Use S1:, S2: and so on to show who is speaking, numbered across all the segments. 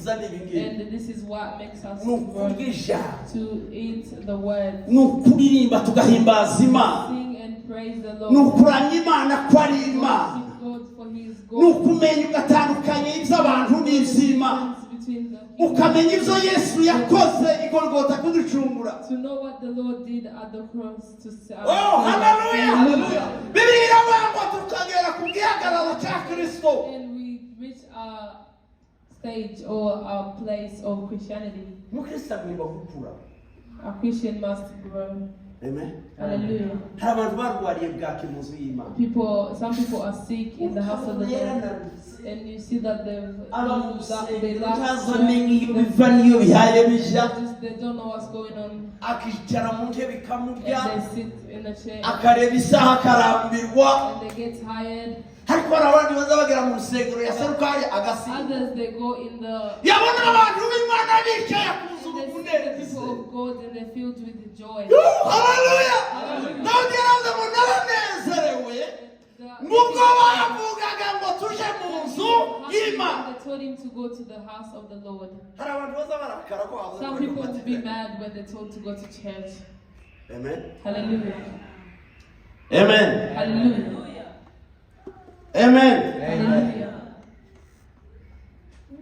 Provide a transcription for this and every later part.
S1: bidukuza ni ibi ngibi.
S2: And this is what makes us
S1: Ni
S2: grow.
S1: ukurya ijambo.
S2: To eat the word.
S1: Ni ukuririmba tugahimbaza Imana.
S2: Sing and praise the
S1: Ni
S2: Lord.
S1: ukuramya Imana ko ari Imana.
S2: Worship God for His
S1: Ni
S2: God.
S1: ukumenya ugatandukanya iby'abantu n'iby'Imana.
S2: Difference between the
S1: Ukamenya ibyo Yesu yakoze i Golgota kuducungura.
S2: To know what the Lord did at the cross to save.
S1: Oh, haleluya! Bibiliya iravuga ngo tukagera ku gihagararo cya Kirisito.
S2: And we reach a stage or a place of Christianity.
S1: Umukristo agomba gukura.
S2: A Christian must grow.
S1: Amen.
S2: Hallelujah.
S1: Hari abantu barwariye bwaki mu nzu y'Imana.
S2: People, some people are sick in the house of the Lord, and you see that they've
S1: Aba mu
S2: that they
S1: rusengero
S2: lack
S1: ntazamenya iyo
S2: strength.
S1: biva n'iyo bihaye bija.
S2: They don't know what's going on,
S1: Akicara mu ntebe ikamurya.
S2: And they sit in a chair,
S1: Akareba isaha akarambirwa.
S2: And they get tired.
S1: Ariko hari abandi baza bagera mu rusengero yaseruka hariya agasinda.
S2: Others, they go in the
S1: Yabona abantu b'Imana bicaye akuzura
S2: and they see the
S1: umunezero.
S2: People of God and they're filled with joy.
S1: Haleluya! Dawidi yaravuze ngo naranezerewe ngubwo bavugaga ngo tuje mu nzu y'Imana.
S2: They told him to go to the house of the Lord.
S1: Hari abantu baza barakara ko bavuze
S2: Some
S1: ngo
S2: people will be mad when they're told to go to church.
S1: Amen.
S2: Hallelujah.
S1: Amen.
S2: Hallelujah.
S1: Amen.
S2: Hallelujah.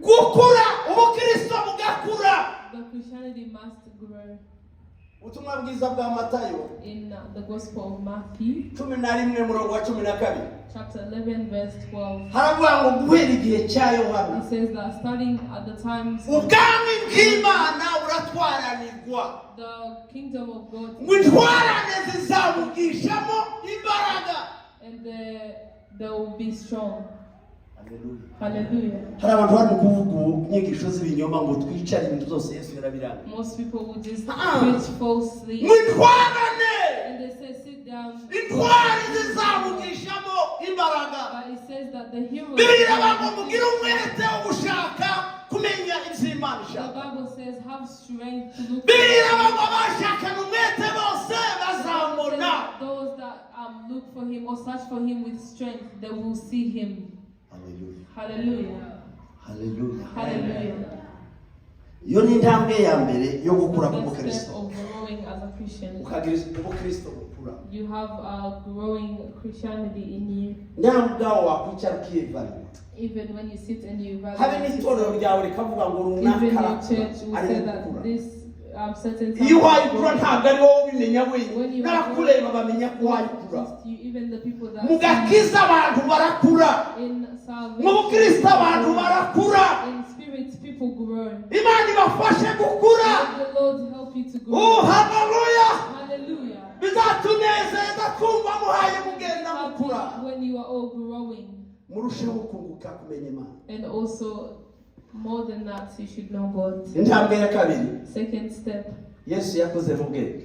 S1: Gukura, ubukristo bugakura.
S2: The Christianity must grow.
S1: Ubutumwa bwiza bwa Matayo,
S2: In the Gospel of Matthew,
S1: 11 murongo wa 12,
S2: chapter 11, verse 12,
S1: haravuga ngo guhera igihe cya Yohana,
S2: it says that starting at the times
S1: ubwami bw'Imana buratwaranirwa,
S2: the kingdom of God
S1: ngo intwarane zizabugishamo imbaraga.
S2: And they will be strong. Hallelujah.
S1: Hari abantu bari kuvuga ubu inyigisho z'ibinyoma ngo twicare, ibintu byose Yesu yarabiranga.
S2: Most people will just
S1: Ah.
S2: preach falsely
S1: Ngo intwarane,
S2: and they say, "Sit down."
S1: intwari zizabugishamo imbaraga.
S2: But it says that the heroes.
S1: Bibiliya iravuga ngo mugire umwete wo gushaka kumenya ibyo Imana
S2: The
S1: ishaka.
S2: Bible says, "Have strength to look."
S1: Bibiliya iravuga ngo abashakana umwete bose bazamubona.
S2: Those that look for him or search for him with strength, they will see him.
S1: Haleluya.
S2: Hallelujah.
S1: Haleluya.
S2: Hallelujah.
S1: Iyo ni intambwe ya mbere yo gukura
S2: The first step
S1: k'umukristo.
S2: Of growing as a Christian.
S1: Ukagira ubukristo bukura.
S2: You have a growing Christianity in you.
S1: Nawe ubwawe wakwicara ukiyevaluwa,
S2: Even when you sit and you
S1: habe
S2: evaluate
S1: n'itorero ryawe rikavuga ngo runaka
S2: even your
S1: arakura,
S2: church will
S1: ari
S2: say
S1: gukura.
S2: that this certain
S1: Iyo uhaye ukura ntabwo ari wowe ubimenya wenyine, n'abakureba bamenya ko uhaye ukura.
S2: Just you, even the people that
S1: Mu gakiza abantu barakura.
S2: In salvation,
S1: Mu bukristo abantu barakura.
S2: In spirit, people grow.
S1: Imana ibafashe gukura.
S2: Let the Lord help you to grow.
S1: Oh, haleluya!
S2: Hallelujah.
S1: Bizatunezeza kumva muhaye mugenda mukura.
S2: Happy when you are all growing.
S1: Murusheho kunguka kumenya Imana.
S2: And also, more than that, you should know God.
S1: Intambwe ya kabiri,
S2: Second step,
S1: Yesu yakoze mu bwenge.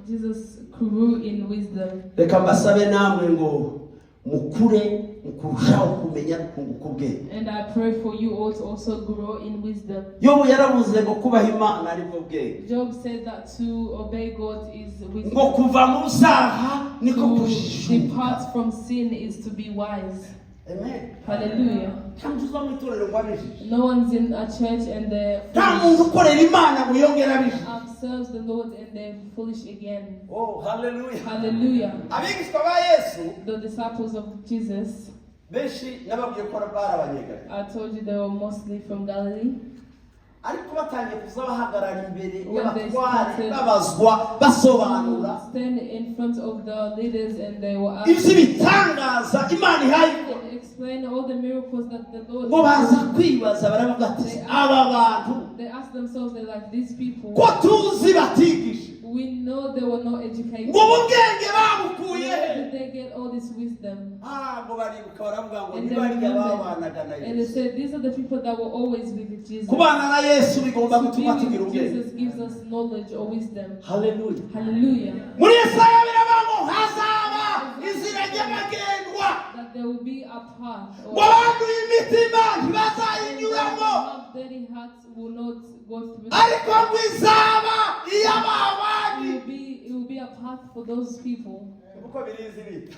S2: Jesus grew in wisdom.
S1: Reka mbasabe namwe ngo mukure mu kurushaho kumenya no kunguka ubwenge.
S2: And I pray for you all to also grow in wisdom.
S1: Yobu yaravuze ngo kubaha Imana aribwo bwenge.
S2: Job said that to obey God is
S1: Ngo
S2: wisdom.
S1: Kuva mu byaha niko
S2: To
S1: kujijuka.
S2: depart from sin is to be wise.
S1: Amen.
S2: Hallelujah.
S1: Nta muntu uza mu itorero ngo abijije.
S2: No one's in a church and they're
S1: Nta muntu ukorera Imana ngo yongere abijije.
S2: Serves the Lord and they're foolish again.
S1: Oh, haleluya!
S2: Hallelujah.
S1: Abigishwa ba Yesu
S2: The disciples of Jesus,
S1: benshi nababwiye ko bari Abanyegalili.
S2: I told you they were mostly from Galilee.
S1: Ariko batangiye kuza bahagarara imbere
S2: When they
S1: y'abatware,
S2: started
S1: babazwa, basobanura
S2: to stand in front of the leaders and they were asked
S1: iby'ibitangaza Imana ihaye ikora,
S2: and explain all the miracles that the Lord
S1: ngo baza kwibaza baravuga ati aba bantu
S2: They asked themselves, they're like, "These people,
S1: ko tuzi batigishije,
S2: we know they were not educated.
S1: Ngo ubu bwenge babukuye he?"
S2: Where did they get all this wisdom?"
S1: Ah, ngo baribuka baravuga ngo
S2: And they
S1: nibarya
S2: remembered.
S1: babanaga na
S2: And they
S1: Yesu.
S2: said, "These are the people that were always with Jesus."
S1: Kubana na Yesu bigomba
S2: To be
S1: gutuma tugira
S2: with
S1: ubwenge.
S2: Jesus gives us knowledge or wisdom.
S1: Haleluya.
S2: Hallelujah.
S1: Muri Yesaya biravuga ngo hazaba inzira nyabagendwa,
S2: That there will be a path.
S1: Ngo abanduye imitima ntibazayinyuramo,
S2: Have dirty hearts will not go through.
S1: Ariko ngo izaba iy'ababandi.
S2: It will be a path for those people.
S1: Uko birizi bita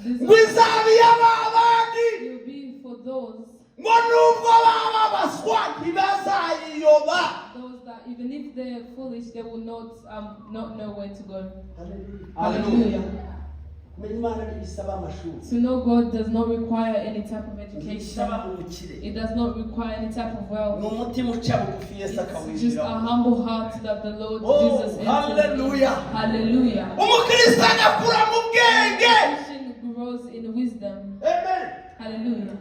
S2: This
S1: ngo izaba iy'ababandi,
S2: It will be for those
S1: ngo nubwo baba baswa Abaswa ntibazayiyoba.
S2: Those that even if they're foolish, they will not know where to go.
S1: Hallelujah.
S2: Hallelujah.
S1: Kumenya Imana ntibisaba amashuri.
S2: To know God does not require any type of education.
S1: Ntibisaba ubukire.
S2: It does not require any type of
S1: Ni
S2: wealth.
S1: umutima uca bugufi Yesu
S2: It's just a
S1: akawinjiramo.
S2: humble heart that the Lord
S1: Oh,
S2: Jesus enters in.
S1: hallelujah.
S2: Hallelujah.
S1: Umukristo agakura mu bwenge.
S2: Christian grows in wisdom.
S1: Amen.
S2: Hallelujah.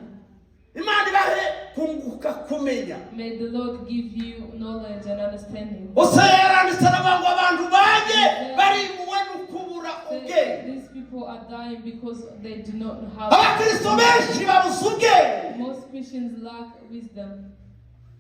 S1: Imana ibahe kunguka kumenya.
S2: May the Lord give you knowledge and understanding.
S1: Hoseya yaranditse aravuga ngo abantu banjye barimbuwe no kubura ubwenge.
S2: These people are dying because they do not have.
S1: Abakristo benshi babuze ubwenge
S2: Most Christians lack wisdom,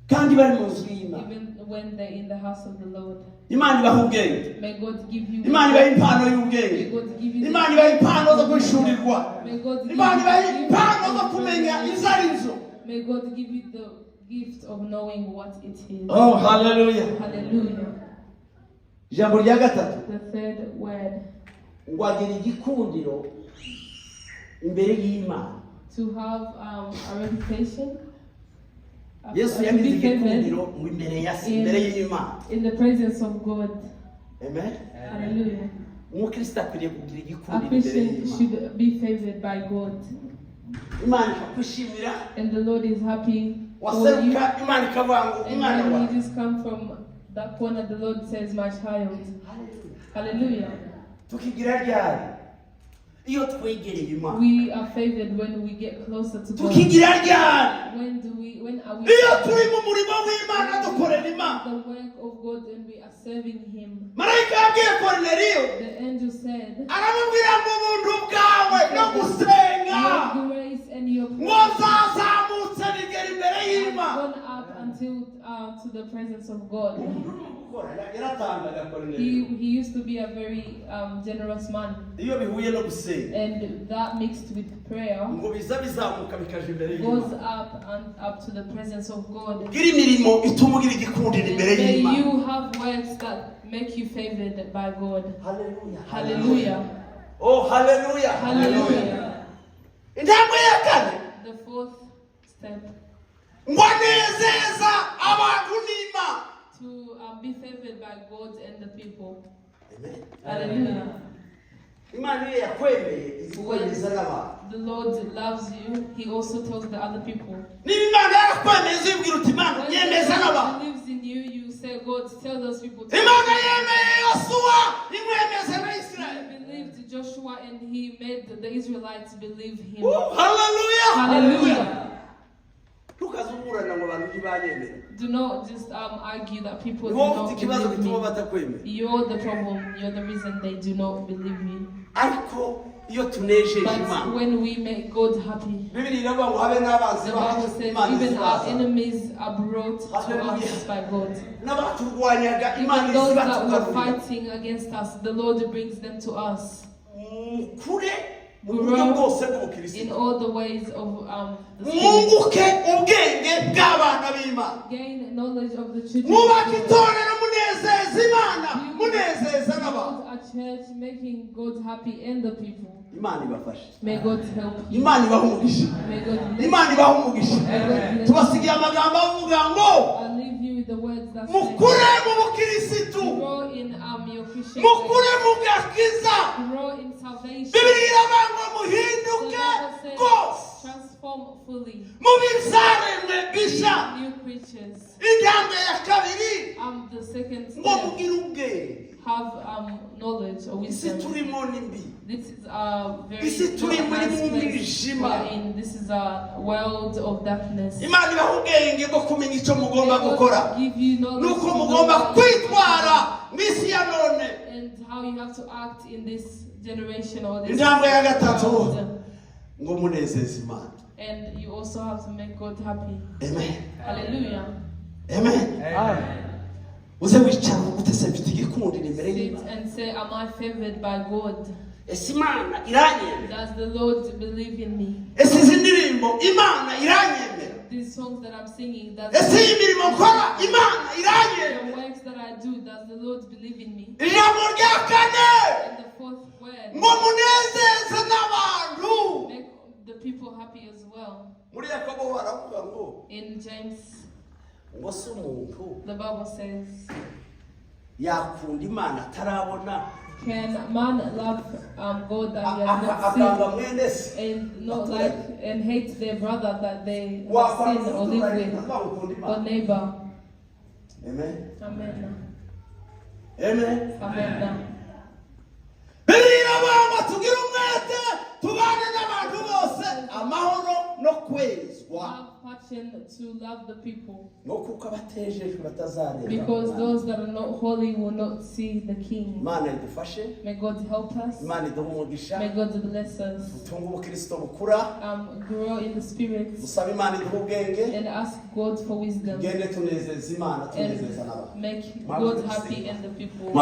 S1: kandi bari mu nzu y'Imana.
S2: Even when they're in the house of the Lord.
S1: Imana ibaha ubwenge.
S2: May God give you.
S1: Imana ibaha impano y'ubwenge.
S2: May God give you.
S1: Imana ibaha impano zo guhishurirwa.
S2: May God give
S1: Imana ibaha
S2: you the gift
S1: impano zo
S2: of
S1: kumenya
S2: revelation.
S1: izo ari zo.
S2: May God give you the gift of knowing what it is.
S1: Oh, haleluya.
S2: Hallelujah.
S1: Ijambo rya gatatu,
S2: The third word,
S1: ngo agira igikundiro imbere y'Imana.
S2: To have a reputation,
S1: Yesu
S2: to
S1: yagize
S2: be favored
S1: igikundiro ngo imbere ya se, imbere y'Imana.
S2: in the presence of God.
S1: Amen.
S2: Hallelujah.
S1: Umukristo akwiriye kugira
S2: A
S1: igikundiro imbere
S2: Christian
S1: y'Imana.
S2: should be favored by God,
S1: Imana ikakwishimira.
S2: And the Lord is happy for you.
S1: Waseruka Imana ikavuga ngo
S2: And
S1: umwana
S2: when
S1: wawe.
S2: you just come from that corner, the Lord says, "My child." Hallelujah.
S1: Tukigira ryari? Iyo twegereye Imana.
S2: We are favored when we get closer to God.
S1: Tukigira ryari?
S2: When do we? When are we?
S1: Iyo turi mu murimo w'Imana dukorera Imana.
S2: The work of God and we are serving Him.
S1: Marayika yabwiye Korineliyo,
S2: The angel said,
S1: aramubwira ngo ubuntu bwawe no gusenga
S2: "Your grace and your
S1: ngo
S2: prayer
S1: zazamutse bigera imbere
S2: have
S1: y'Imana.
S2: gone up until to the presence of God."
S1: Umuntu ni ugukora yaratangaga Korineliyo.
S2: He used to be a very generous man,
S1: Iyo bihuye no gusenga
S2: and that mixed with prayer
S1: ngo biza bizamuka bikaja imbere
S2: goes
S1: y'Imana.
S2: up and up to the presence of God.
S1: Gira imirimo ituma ugira igikundiro imbere
S2: May
S1: y'Imana.
S2: you have works that make you favored by God.
S1: Haleluya.
S2: Hallelujah.
S1: Oh, haleluya.
S2: Hallelujah.
S1: Intambwe ya kane,
S2: The fourth step,
S1: ngo anezeza abantu n'Imana.
S2: To be favored by God and the people.
S1: Amen.
S2: Hallelujah.
S1: Imana iyo yakwemeye izi kwemeza n'abantu.
S2: The Lord loves you. He also tells the other people.
S1: Niba Imana yarakwemeye uzibwira uti Imana
S2: When
S1: nyemeza
S2: the
S1: n'abantu.
S2: Lord believes in you, you say, "God, tell those people to."
S1: Imana yemeye Yosuwa imwemeza na Isirayeli.
S2: He believed Joshua and he made the Israelites believe him.
S1: Haleluya.
S2: Hallelujah.
S1: Ntukaze uburana ngo abantu ntibanyemera.
S2: Do not just argue that people do
S1: Ni wowe
S2: not
S1: ufite ikibazo
S2: believe
S1: gituma
S2: me.
S1: batakwemera.
S2: You're the problem. You're the reason they do not believe me.
S1: Ariko iyo tunejeje
S2: But
S1: Imana,
S2: when we make God happy,
S1: Bibiri iravuga ngo habe n'abanzi
S2: the Bible
S1: bacu
S2: says
S1: Imana
S2: even our
S1: izibaza.
S2: enemies are brought to
S1: Hallelujah.
S2: us by God.
S1: N'abaturwanyaga Imana
S2: Even those that were
S1: izibatugarurira.
S2: fighting against us, the Lord brings them to us
S1: Mukure mu buryo bwose
S2: in
S1: bw'ubukristo.
S2: All the ways of the Spirit.
S1: Mwunguke ubwenge bw'abana b'Imana.
S2: Gain knowledge of the children
S1: Mwubake
S2: of God.
S1: itorero munezeza Imana munezeza n'abantu.
S2: Build a church making God happy and the people.
S1: Imana ibafashe.
S2: May God help you.
S1: Imana ibahe umugisha.
S2: May God bless
S1: Imana ibahe umugisha.
S2: May God bless
S1: Tubasigiye amagambo avuga ngo
S2: I leave you with the words that say,
S1: mukure mu bukirisitu,
S2: grow in your Christian
S1: mukure
S2: faith.
S1: mu gakiza.
S2: Grow in salvation.
S1: Bibiliya iravuga ngo
S2: The
S1: muhinduke
S2: Bible says,
S1: rwose,
S2: transform fully.
S1: mube ibyaremwe bishya.
S2: Be new creatures.
S1: Intambwe ya kabiri,
S2: The second
S1: ngo
S2: step,
S1: mugire ubwenge.
S2: have knowledge or
S1: Isi
S2: wisdom.
S1: turimo ni mbi.
S2: This is a very
S1: Isi turimo
S2: not a
S1: iri
S2: nice
S1: mu
S2: place
S1: mwijima.
S2: we are in. This is a world of darkness.
S1: Imana ibaha ubwenge bwo kumenya icyo mugomba
S2: May God
S1: gukora
S2: give you knowledge
S1: nuko
S2: to know
S1: mugomba
S2: what you
S1: kwitwara mu isi ya none.
S2: And how you have to act in this generation or this
S1: Intambwe ya gatatu,
S2: world.
S1: Ngo munezeze Imana.
S2: And you also have to make God happy.
S1: Amen.
S2: Hallelujah.
S1: Amen. Uze wicara uvuge se mfite igikundiro imbere
S2: Sit
S1: y'Imana?
S2: and say, "Am I favored by God?"
S1: Ese Imana iranyemera?
S2: Does the Lord believe in me?
S1: Ese izi ndirimbo Imana iranyemera?
S2: These songs that I'm singing, does
S1: Ese iyi mirimo nkora Imana
S2: the
S1: iranyemera?
S2: works that I do, does the Lord believe in me?
S1: Ijambo rya kane,
S2: And the fourth word,
S1: ngo munezeze n'abantu.
S2: Make the people happy as well.
S1: Muri Yakobo baravuga ngo
S2: In James
S1: Ngo se umuntu
S2: The Bible says,
S1: yakunda Imana atarabona,
S2: can man love God that he has not
S1: akanga
S2: seen
S1: mwene se?
S2: and not like and hate their brother that they have seen or live with
S1: Wakunda
S2: or
S1: Imana.
S2: neighbor?
S1: Amen.
S2: Amen.
S1: Amen.
S2: Amen.
S1: Biriya banga tugire umwete tubane n'abantu bose amahoro no kwezwa,
S2: Have passion to love the people,
S1: no kuko abatejejwe batazareba
S2: because
S1: Imana.
S2: those that are not holy will not see the King.
S1: Imana idufashe.
S2: May God help us.
S1: Imana iduhe umugisha.
S2: May God bless us.
S1: Dutunge ubukristo bukura.
S2: Grow in the Spirit
S1: Dusabe Imana iduhe ubwenge.
S2: And ask God for wisdom
S1: Tugende tunezeza Imana, tunezeza
S2: and
S1: n'abantu.
S2: make God happy and the people.